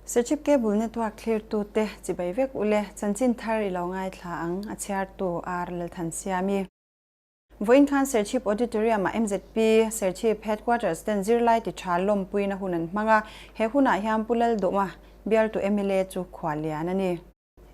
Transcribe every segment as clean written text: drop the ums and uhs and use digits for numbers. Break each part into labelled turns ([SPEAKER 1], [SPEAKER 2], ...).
[SPEAKER 1] Serchhip Cable Network thlirtute chibai vek ule, chanchin thar i lo ngaithla ang, a chhiartu R Lalthansiami. Vawiin khan Serchhip Auditorium-ah mzp Serchhip Headquarters ten zirlai ti tha lawmpuina hun an hmang a, he hunah hian Pu Lalduhma bialtu mla chu khuallian a ni.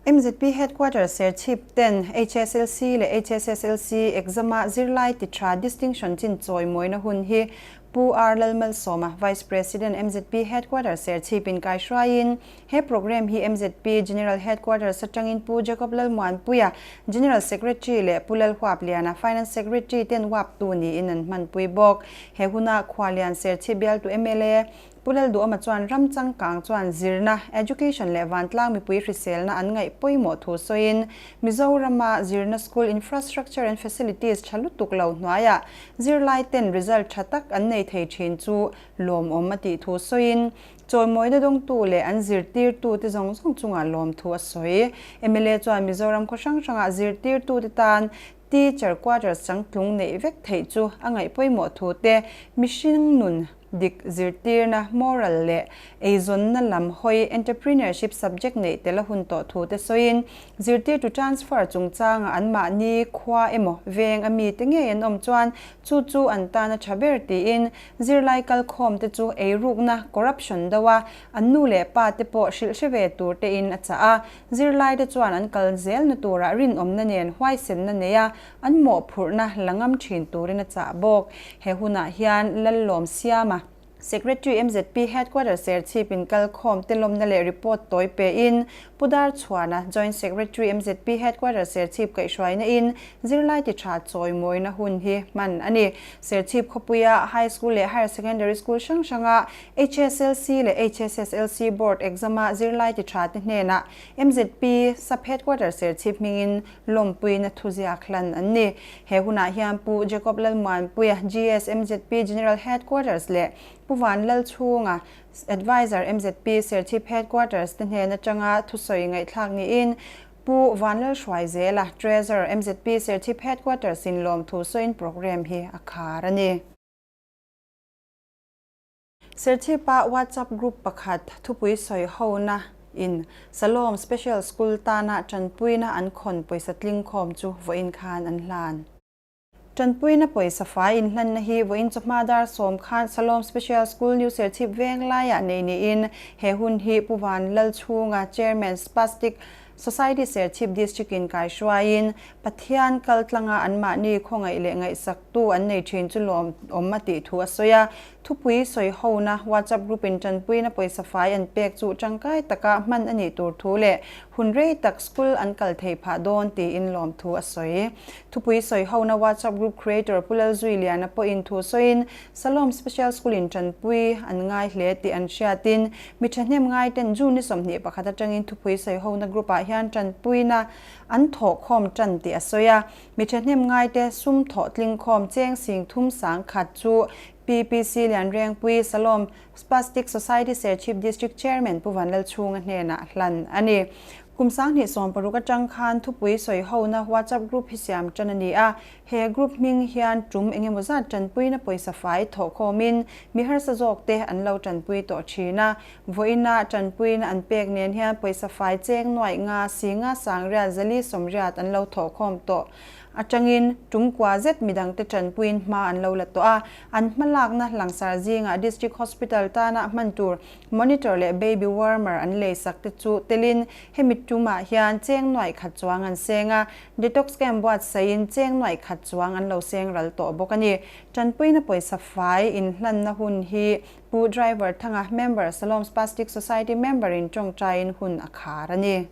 [SPEAKER 1] Mzp Headquarters Serchhip ten HSLC leh HSSLC exam-a zirlai ti tha distinction chin chawimawina hun hi Pu R Lalmalsawma, Vice President mzp Headquarters Serchhip in kaihruaiin He programme hi mzp General Headquarters atangin Pu Jacob Lalmuanpuia, General Secretary leh Pu Lalhuapliana, Finance Secretary ten uaptu niin an hmanpui bawk. He huna Khualian Serchhip bialtu mla Pu Lalduhawma chuan ram changkang chuan zirna, education leh vantlang mipui hriselna an ngaih pawimawh thu sawiin Mizorama zirna school infrastructure and facilities tha lutuk lo hnuaiah zirlai ten result tha tak an nei thei thin chu lawmawm a tih thu sawiin Chawimawina dawngtu leh an zirtirtute zawng zawng chungah lawmthu a sawi. Mla chuan Mizoram khaw hrang hrangah zirtirtute tan teacher quarters changtlung neih vek theih chu a ngaih pawimawh thu te, mihring nun dik zirtirna, moral leh eizawnna lam hawi entrepreneurship subject neih tel a hun tawh thu te sawiin, zirtirtu transfer chungchangah anmahni khua emaw veng a mite ngei an awm chuan chu chu an tan a tha ber tiin Zirlai kalkhawm te chu eirukna, corruption, do a, an nu leh pa te pawh hrilh hre ve tur tein a chah a. Zirlai te chuan an kal zelna turah rinawmna nen huaisenna nei a, an mawhphurhna la ngam thin turin a chah bawk. He hunah hian Lallawm Siama, Secretary mzp Headquarters Serchhip in kalkhawm te lawmna leh report tawi pein Pu Darchhuana, Joint Secretary mzp Headquarters Serchhip kaihhruaina in zirlai ti tha chawimawina hun hi hman a ni. Serchhip khawpuia High School leh Higher Secondary School hrang hranga HSLC leh HSSLC Board exam-a zirlai ti tha te hnenah mzp Sub Headquarters Serchhip hmingin lawmpuina thuziak hlan an ni. He hunah hian Pu Jacob Lalmuanpuia, GS mzp General Headquarters leh Pu Van Lalchhunga, Adviser mzp Serchhip Headquarters te hnen atanga thusawi ngaihthlak niin Pu Vanlalhruaizela, Treasurer mzp Serchhip Headquarters in lawmthu sawiin programme hi a khar a ni. Serchhipa WhatsApp group pakhat thupui sawi hona in Salom Special School tana tanpuina an khawn pawisa tlingkhawm chu vawiin khan an hlan. Tanpuina pawisa fai inhlanna hi vawiin chawhma dar sawm khan Salom Special School New Serchhip veng laiah nei niin he hun hi Pu Van Lalchhunga, Chairman, Spastic Society Serchhip District in kaihruaiin Pathian kal tlanga anmahni khawngaih leh ngaihsaktu an nei thin chu lawmawm a tih thu a sawi a. Thupui sawi hona WhatsApp group in tanpuina pawisa fai an pek chu tangkai taka hman a nih tur thu leh hun rei tak school an kal thei phah dawn tiin lawmthu a sawi. Thupui sawi hona WhatsApp group creator Pu Lalzuiliana pawhin thu sawiin Salom Special School in tanpui an ngai hle tih an hriatin mi thahnem ngaiten June ni 21 atangin thupui sawi hona group ah hian tanpuina an thawhkhawm tan tih a sawi a. Mi thahnem ngaite sum thawh tlingkhawm cheng sing thum sang khat chu PPC Lianrengpui Salom Spastic Society Serchhip District Chairman Pu Vanlalchhunga hnenah hlan a ni. Kum 2016 atang khan thupui sawi hona WhatsApp group hi siam tan a ni a, he group hming hian tum engemaw zat tanpuina pawisa fai thawhkhawmin mi harsa zawk te an lo tanpui tawh thin a. Vawiina tanpuina an pek nen hian pawisa fai cheng nuaih nga si nga sang riat zali sawmriat an lo thawhkhawm tawh atangin tum kua zet midangte tanpuiin hma an lo la tawh a. An hmalakna langsar zingah District Hospital tana hman tur monitor leh baby warmer an leisak te chu telin hemi tumah hian cheng nuaih khat chuang an seng a, detox camp buatsaihin cheng nuaih khat chuang an lo seng ral tawh bawk a ni. Tanpuina pawisa fai inhlanna hun hi Pu Driver Thanga, member, Salom Spastic Society member in tawngtaiin hun a khar a ni.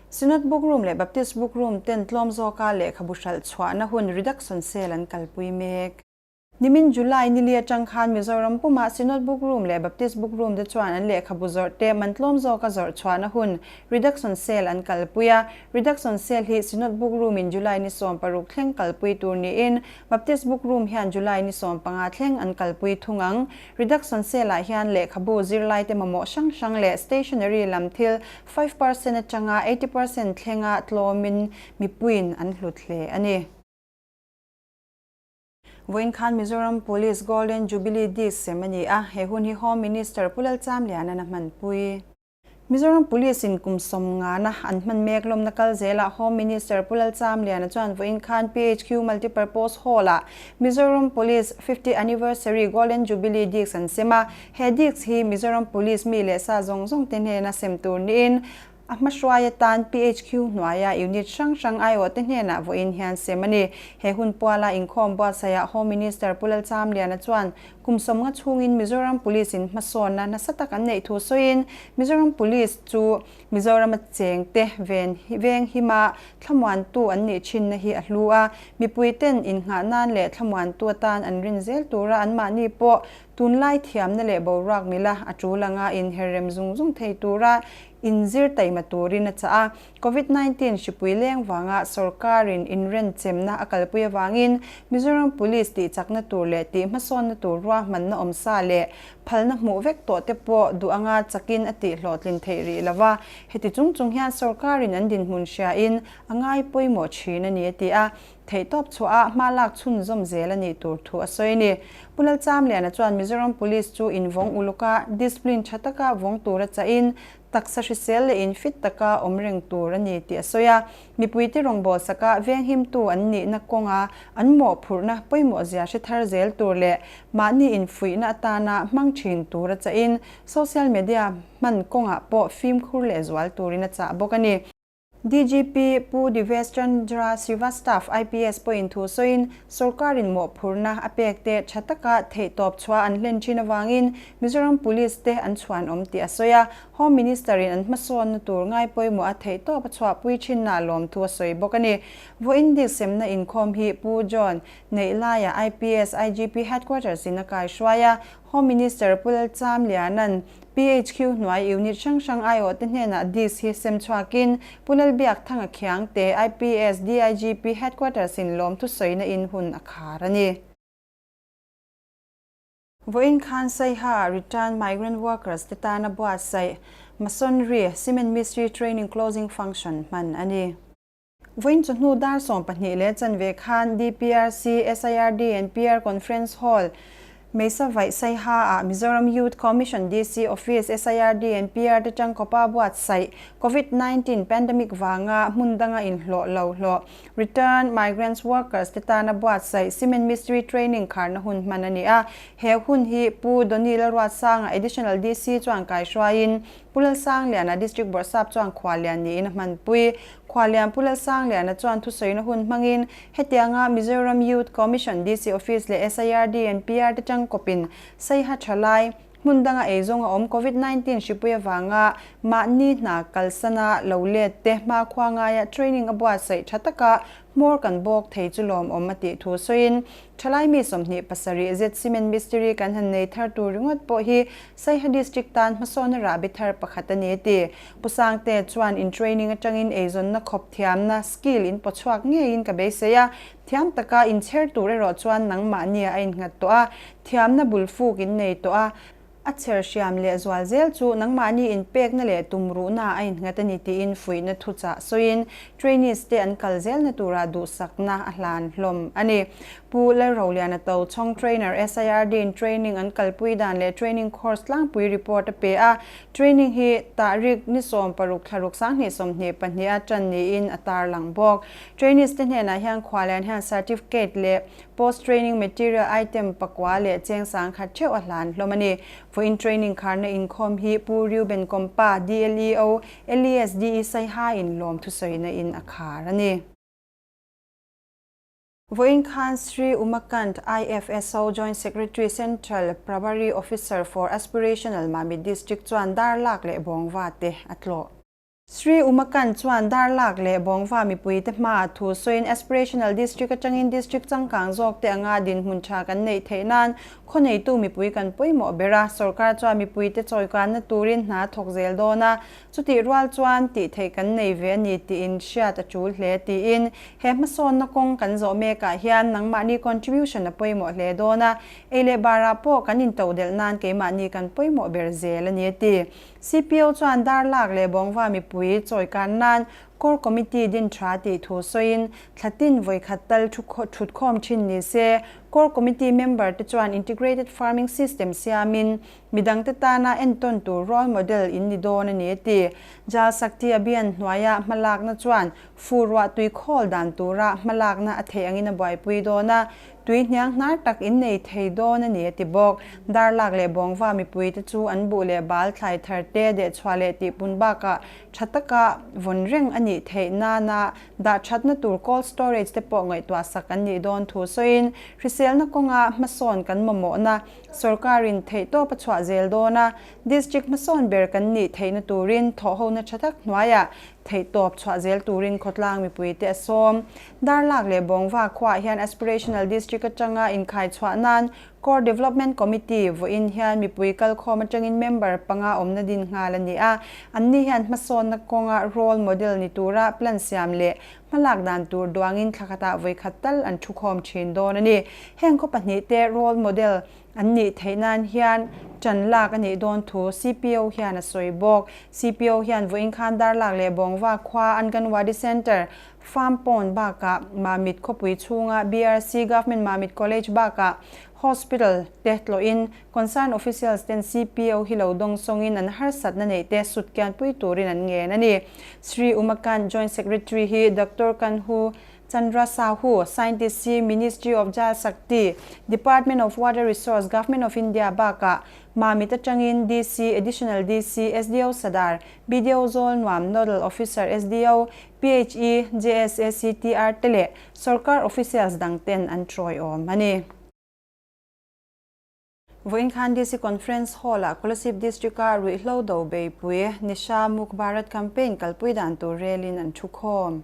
[SPEAKER 1] Synod Book Room leh Baptist Book Room ten tlawm zawka lehkhabu hralh chhuahna hun reduction sale an kalpui mek. Nimin July nili atang khan Mizoram pumah Synod Book Room leh Baptist Book Room te chuan an lehkhabu zawrh te man tlawm zawka zawrh chhuahna hun reduction sale an kalpui a. Reduction sale hi Synod Book Room in July ni 16 thleng kalpui tur niin Baptist Book Room hian July ni 15 thleng an kalpui thung ang. Reduction sale ah hian lehkhabu zirlaite mamawh hrang hrang leh stationery lam thil 5% atanga 80% thlenga tlawmin mipuiin an hlut hle a ni. Vawiin khan Mizoram Police Golden Jubilee Disc sem a ni a, he hun hi Home Minister Pu Lalchamliana'n a hmanpui. Mizoram Police in kum sawmngana an hman mek lawmna kal zelah Home Minister Pu Lalchamliana chuan vawiin khan PHQ Multipurpose Hall-ah Mizoram Police 50 Anniversary Golden Jubilee Disc an sem a, he disc hi Mizoram Police mi leh sa zawng zawng te hnena sem tur niin A hmahruai atan PHQ hnuaia unit hrang hrang aiawhte hnenah vawiin hian sem a ni. He hun puala inkhawm buatsaihah Home Minister Pu Lalchamliana chuan kum sawmnga chhungin Mizoram Police-in hmasawnna nasa tak an neih thu sawiin Mizoram Police chu Mizorama chengte ven veng hima thlamuantu an nih thinna hi a hlu a, mipuiten innghah nan leh thlamuantu atan an rin zel tura anmahni pawh tunlai thiamna leh boruak mila a tul anga inherrem zung zung thei tura Inzir taima turin a chah a, Covid 19 hripui leng vanga sorkarin inrenchemna a kalpui avangin Mizoram Police tihchakna tur leh tihhmasawnna tur ruahmanna awmsa leh phalna hmuh vek tawh te pawh duh anga chakin a tihhlawhtlin theih rih lo va, heti chung chung hian sorkarin an dinhmun hriain a ngai pawimawh thin a ni a ti a. Theihtawp chhuah a hma lak chhunzawm zel a nih tur thu a sawi a ni. Pu Lalchamliana chuan Mizoram Police chu invawng uluk a, discipline tha taka vawng tura chahin taksa hrisel leh infit taka awm reng tur a ni tih a sawi a. Mipuite rawngbawlsak saka venghimtu an nihna kawnga an mawhphurhna pawimawh zia hre thar zel tur leh mahni infuihna atana hmang thin tura chahin social media hman kawngah pawh fimkhur lehzual turin a chah bawk a ni. DGP Pu Divesh Chandra Srivastava IPS pawhin thu sawiin sorkarin mawhphurhna a pek te tha taka theihtawp chhuah an hlen thin avangin Mizoram Police te an chhuanawm tih a sawi a, Home Minister-in an hmasawnna tur ngai pawimawh a theihtawp a chhuahpui thinna lawmthu a sawi bawk a ni. Vawiin dik semna inkhawm hi Pu John Neihlaia IPS IGP Headquarters-in a kaihruai a, Home Minister Pu Lalchamliana'n PHQ hnuai unit hrang hrang aiawhte hnenah disc hi sem chhuakin Pu Lalbiakthanga Khiangte, IPS, DIGP Headquarters in lawmthu sawina in hun a khar a ni. Vawiin khan Saiha Return Migrant Workers te tana buatsaih Masonry Cement Mistri Training Closing Function hman a ni. Vawiin chawhnu dar 12 leh chanve khan DPRC, SIRD and PR Conference Hall, Meisa Vaih Saiha ah Mizoram Youth Commission DC Office, SIRD and PR te tangkawpa buatsaih Covid 19 pandemic vanga hmun danga inhlawh lo hlawh Return Migrants Workers te tana buatsaih Cement Mistri Training kharna hun hman a ni a. He hun hi Pu Donny Lalruatsanga Additional DC chuan kaihruaiin Pu Lalsangliana District Bawrhsap chuan khuallian niin a hmanpui. Khuallian Pu Lalsangliana chuan thusawina hun hmangin hetianga Mizoram Youth Commission, DC Office leh SIRD and PR te tangkawpin Saiha thalai, hmun danga eizawng a awm Covid 19 hripui avanga mahni hna kalsana lo let te hmakhua ngaia training a buatsaih tha taka hmawr kan bawk thei chu lawmawm a tih thu sawiin Thalai mi 27 zet cement mistiri kan han nei thar tur ringawt pawh hi Saiha District tan hmasawnna rahbi thar pakhat a ni a ti. Pu Sangte chuan in training atangin eizawnna khawp thiamna, skill, in pawchhuak ngeiin ka beisei a, thiam taka inchher tur erawh chuan nangmahnia a innghat tawh a, thiamna bulfuk in nei tawh a, A chher hriam leh zual zel chu nangmahni inpekna leh tumruhna a innghat a ni tiin fuihna thuchah sawiin trainees te an kal zelna tura duhsakna a hlan hlawm a ni. Pu Lalroliana Tochhawng Trainer SIRD in training an kalpui dan leh training course tlangpui report a pe a, training hi tahrik ni 16 thlaruk 2022 a tan niin a tarlang bawk. Trainees te hnenah hian khualian hian certificate leh Post training material item pakua leh cheng sangkhat theuh a hlan hlawm a ni. Vawiin training kharna inkhawm hi Pu Reuben Kompa, DLEO, LESDE Saiha in lawm thusawina in a khar a ni. Vawiin khan Sri Umakant, IFSO Joint Secretary Central Prabhari Officer for Aspirational Mamit District chuan Darlak leh Bawngva te a tlawh. Sri Umakant chuan Darlak leh Bawngva mipuite hmaah thu sawiin Aspirational District atangin District changkang zawk te anga dinhmun tha kan neih theih nan khawneitu mipui kan pawimawh ber a, sorkar chuan mipuite chawikanna turin hna thawk zel dawn a, chutih rual chuan tih theih kan nei ve a ni tiin hriat a tul hle tiin he hmasawnna kawng kan zawh mekah hian nangmahni contribution a pawimawh hle dawn a, ei leh barah pawh kan intodelh nan keimahni kan pawimawh ber zel a ni a ti. CPO chuan Darlak leh Bawngva mipui chawikan nan Core Committee din tha tih thu sawiin thla tin vawi khat tal thutkhawm thin ni se. Core Committee member te chuan Integrated Farming System siamin midangte tana entawn tur role model in ni dawn a ni a ti. Jal Shakti Abhiyan hnuaia hmalakna chuan Fur ruah tui khawl dan tura hmalakna a theih angin a buaipui dawn a, tui hniang hnar tak in nei thei dawn a ni a ti bawk. Darlak leh Bawngva mipuite chu an buh leh bal thlai thar te dehchhuah leh tihpun bakah tha taka vawn reng a nih theih nana dah thatna tur cold storage te pawh ngaihtuah sak an nih dawn thu sawiin hriselna kawnga hmasawn kan mamawhna sawrkarin theihtawp a chhuah zel dawn a, district hmasawn ber kan nih theihna turin thawhhona tha tak hnuaiah Theihtawp chhuah zel turin khawtlang mipuite a sawm. Darlak leh Bawngva khuaah hian Aspirational District atanga inkhai chhuah nan Core Development Committee vawiin hian mipui kalkhawm atangin member panga awmna din nghal a ni a. Anni hian hmasawnna kawnga role model ni tura plan siam leh hmalak dan tur duangin thla khatah vawikhat tal an thukhawm thin dawn a ni. Heng khaw pahnihte role model An nih theih nan hian ṭan lak a nih dawn thu CPO hian a sawi bawk. CPO hian vawiin khan Darlak leh Bawngva khua Anganwadi Centre, Farm Pond bakah Mamit khawpui chhunga BRC Government Mamit College bakah Hospital te tlawhin concern officials ten CPO hi lo dawng sawngin an harsatna neih te sutkianpui turin an ngen a ni. Sri Umakant Joint Secretary hi Doctor Kanhu Chandra Sahu, Scientist hi Ministry of Jal Shakti, Department of Water Resource, Government of India bakah Mamit atangin DC, Additional DC, SDO Sadar, BDO Zawlnuam, Nodal Officer SDO, PHE, JSACTR te leh Sorkar Officials dang ten an tawiawm a ni. Vawiin khan DC Conference Hall-ah Kolasib District-a ruihhlo do beipui Nisha Muk Bharat Campaign kalpui dan tur relin an thukhawm.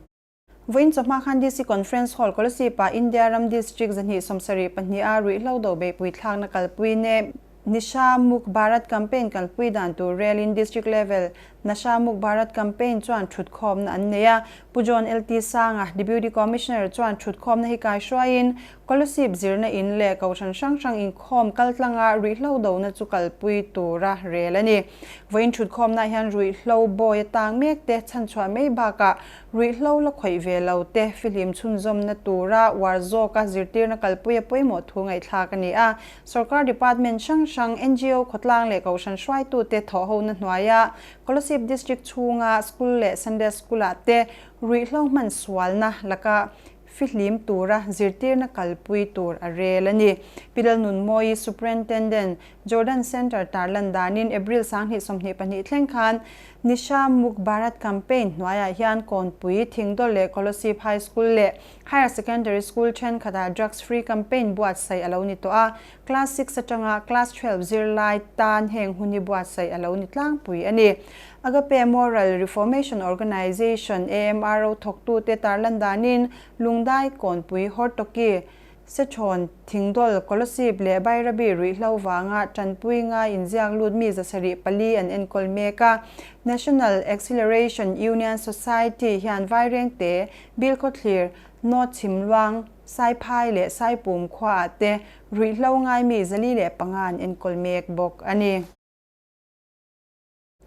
[SPEAKER 1] Vawiin chawhma khan DC Conference Hall Kolasib-ah India ram District 272 a ruihhlo do beihpui thlakna kalpui ne Nisha Muk Bharat Campaign kalpui dan tur relin District Level Nasha Muk Bharat Campaign chuan thutkhawmna an nei a. Pu John LT Sanga, Deputy Commissioner chuan thutkhawmna hi kaihruaiin Kolasib zirna in leh kohhran hrang hrang inkhawm kaltlanga ruihhlo dona chu kalpui tura rel a ni. Vawiin thutkhawmnaah hian ruihhlo bawi a tang mek te chhanchhuah mai bakah Ruihhlo la khawih ve lo te fihlim chhunzawmna tura uar zawka zirtirna kalpui a pawimawh thu ngaihthlak a ni a. Sorkar department hrang hrang, ngo khawtlang leh kohhran hruaitute thawhhona hnuaia Kolasib District chhunga school leh Sunday School-ah te ruihhlo hman sualna laka fihlim tura zirtirna kalpui tur a rel a ni. Pi Lalnunmawii Superintendent Jordan Centre tarlan danin April 2022 thleng khan Nisha Muk Bharat Campaign hnuaiah hian Kawnpui, Thingdawl leh Kolasib High School leh Higher Secondary School thenkhatah Drugs Free Campaign buatsaih a lo ni tawh a, Class Six atanga Class 12 zirlai tan heng hun hi buatsaih a lo ni tlangpui a ni. Agape Moral Reformation Organization, AMRO, thawktute tarlan danin Lungdai, Kawnpui, Hortoki, Sechhawn, Thingdawl, Kolasib leh Bairabi ruihhlo vanga tanpui ngai inziak lut mi 74 an enkawl mek a. National Acceleration Union Society hian Vairengte, Bilkhawthlir, North Chhimluang, Saiphai leh Saipum khuaah te ruihhlo ngai mi 405 an enkawl mek bawk a ni.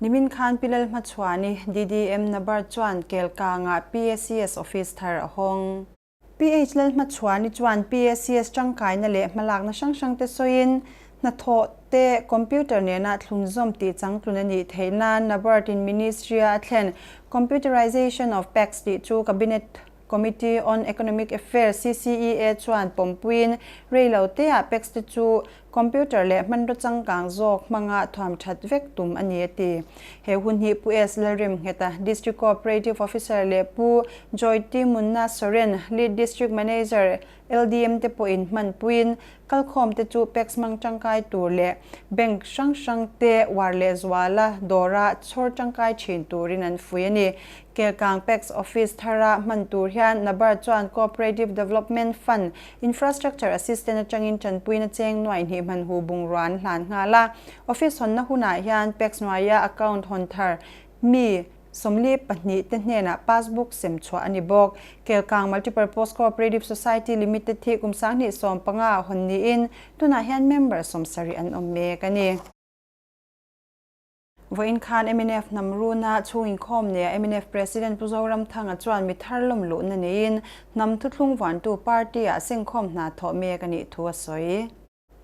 [SPEAKER 1] Nimin khan Pi Lalhmachhuani, DDM NABARD chuan Kelkangah PACS office thar a hawng. PH Lalhmachhuani chuan PACS tangkaina leh hmalakna hrang hrangte sawiin, hnathawh te computer nena thlunzawm tih changtlun a nih theih nan NABARD in Ministry-a a thlen Computerization of PACS tih chu Cabinet Committee on Economic Affairs, CCEA, chuan pawmpuiin rei lo teah PACS te chu Computer leh hmanraw changkang zawk hmanga thuam that vek tum a ni a ti. He hun hi Pu S. Lalrimngheta, District Cooperative Officer leh Pu Joyty Munna Soren, Lead District Manager, LDM te pawhin hmanpuiin kalkhawm te chu PACS hmang tangkai tur leh Bank hrang hrang te uar leh zuala dawra chhawr tangkai thin turin an fui a ni. Kelkang PACS Office thara hman tur hian NABARD chuan Cooperative Development Fund Infrastructure Assistant atangin tanpuina cheng nuai hnih hman hu bungrua an hlan nghal a. Office hawnna hunah hian PACS hnuaia account hawn thar mi 42 te hnenah passbook sem chhuah a ni bawk. Kelkang Multipurpose Cooperative Society Limited hi kum 2015 ah hawn niin tunah hian member 70 an awm mek a ni. Vawiin khan mnf hnam runa chhung inkhawm neiah mnf President Pu Zoramthanga chuan mi thar lawm luhna neiin hnam thuthlung vuantu party-ah sengkhawm hna thawh mek a nih thu a sawi.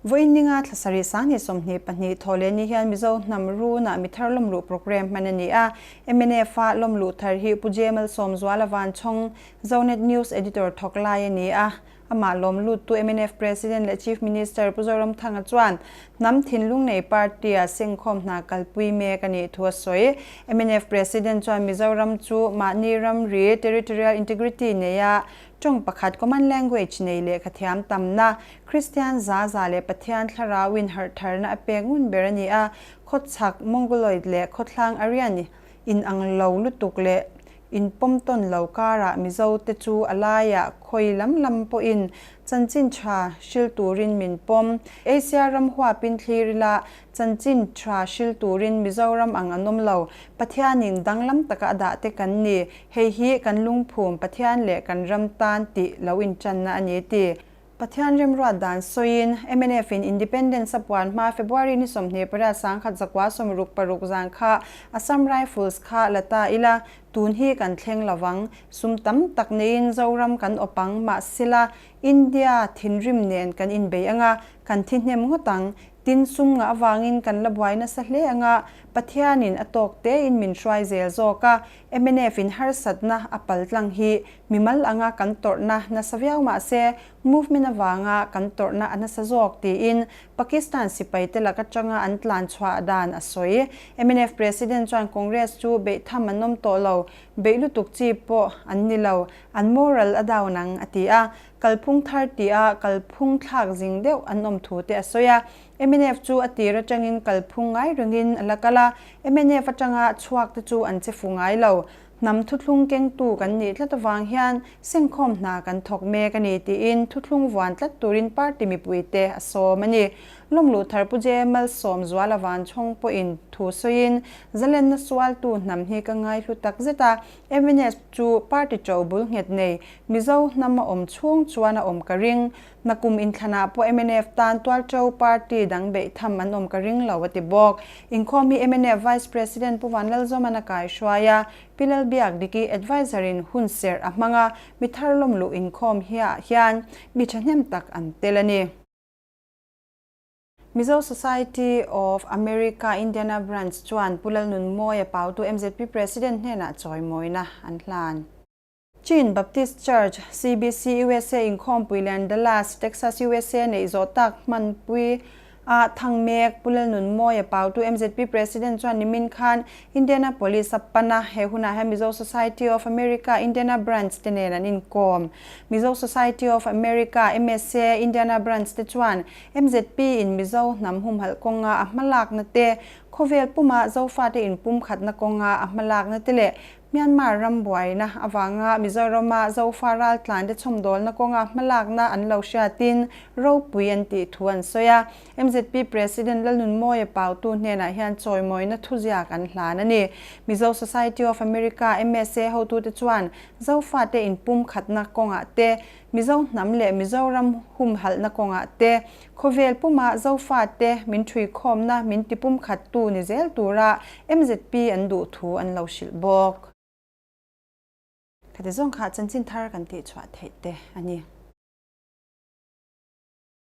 [SPEAKER 1] Vawiin ninga thla sarih 2022 thawh leh ni hian Mizo hnam runah mi thar lawm luh programme hman a ni a. MNF-a lawm luh thar hi Pu J Malsawmzuala Vanchhawng, Zonet News Editor thawk lai a ni a. Amah lawm luttu mnf President leh Chief Minister Pu Zoramthanga chuan hnam thinlung nei party-a sengkhawm hna kalpui mek a nih thu a sawi. Mnf President chuan Mizoram chu mahni ramri, territorial integrity, neia tawng pakhat, common language, nei lehkha thiam tamna, Kristian za za leh Pathian thlarauin harhtharna a pek ngun ber a ni a, khawchhak Mongoloid leh khawthlang Aryan inang lo lutuk leh Inpawm tawn lo karah Mizo te chu a laiah khawi lam lam pawhin chanchin tha hril turin min pawm. Asia ram huapin thlir ila chanchin tha hril turin Mizoram ang an awm lo. Pathianin danglam taka a dah te kan ni. Hei hi kan lungphum Pathian leh kan ram tan tih lo intanna a ni ti. Pathian remruat dan sawiin, MNF-in Independence a puan hma February ni 28 1966 zan kha Assam Rifles kha la ta ila, tun hi kan thleng lo vang. Sum tam tak neiin Zoram kan awp ang, mahsela India thinrim nen kan inbei anga, kan thi hnem ngawt ang. Tin, sum ngah avangin kan la buai nasa hle anga, Pathianin a tawk tein min hruai zel zawk a, MNF-in harsatna a paltlang hi Mimal anga kan tawrhna nasa viau mah se, movement avanga kan tawrhna a nasa zawk tiin Pakistan sipaite lak atanga an tlan chhuah dan a sawi. Mnf President chuan Congress chu beih tham an awm tawh lo, beih lutuk chi pawh an ni lo, an moral a down ang a ti a. Kalphung thar tia kalphung thlak zing deuh an awm thu te a sawi a. Mnf chu a tir atangin kalphung ngai rengin a la kal a, mnf atanga chhuak te chu an che fu ngai lo. Hnam thuthlung kengtu kan nih tlat avang hian sengkhawm hna kan thawk mek a ni tiin thuthlung vuan tlat turin party mipuite a sawm a ni. Lawmluh thar Pu J. Malsawmzuala Vanchhawng pawhin thu sawiin, Zalenna sualtu hnam hi ka ngaihlu tak zet a, MNS chu party ṭo bul nghet nei Mizo hnam a awm chhung chuan a awm ka ring. Nakum inthlanah pawh mnf tan tualṭo party dang beih tham an awm ka ring lo a ti bawk. Inkhawm hi mnf Vice President Pu Vanlalzawman a kaihruai a, Pi Lalbiak Diki Adviser in hun serh a hmang a, mi thar lawm luh inkhawm hiah hian mi thahnem tak an tel a ni. Mizo Society of America Indiana Branch chuan Pu Lalnunmawia Pautu mzp President hnenah chawimawina an hlan. Chin Baptist Church, CBC, usa inkhawmpui lian Dallas, Texas, usa neih zawh tak hmanpui a thang mek. Pu Lalnunmawia Pautu mzp President chuan nimin khan Indianapolis a pan a, he hunah hian Mizo Society of America Indiana Branch te nen an inkawm. Mizo Society of America, MSA, Indiana Branch te chuan mzp in Mizo hnam humhalh kawnga a hmalakna te, khawvel puma Zofate inpumkhatna kawnga a hmalakna te leh Myanmar ram buaina avanga Mizorama Zofa raltlante chhawmdawlna kawnga hmalakna an lo hriatin ropui an tih thu an sawi a. Mzp President Lalnunmawia Pautu hnenah hian chawimawina thuziak an hlan a ni. Mizo Society of America, MSA, hotute chuan Zofate inpumkhatna kawngah te, Mizo hnam leh Mizoram humhalhna kawngah te, khawvel puma Zofate min ṭhuikhawmna min tipumkhattu ni zel tura mzp an duh thu an lo hrilh bawk. Khati zawng kha chanchin thar kan tihchhuah theih te a ni.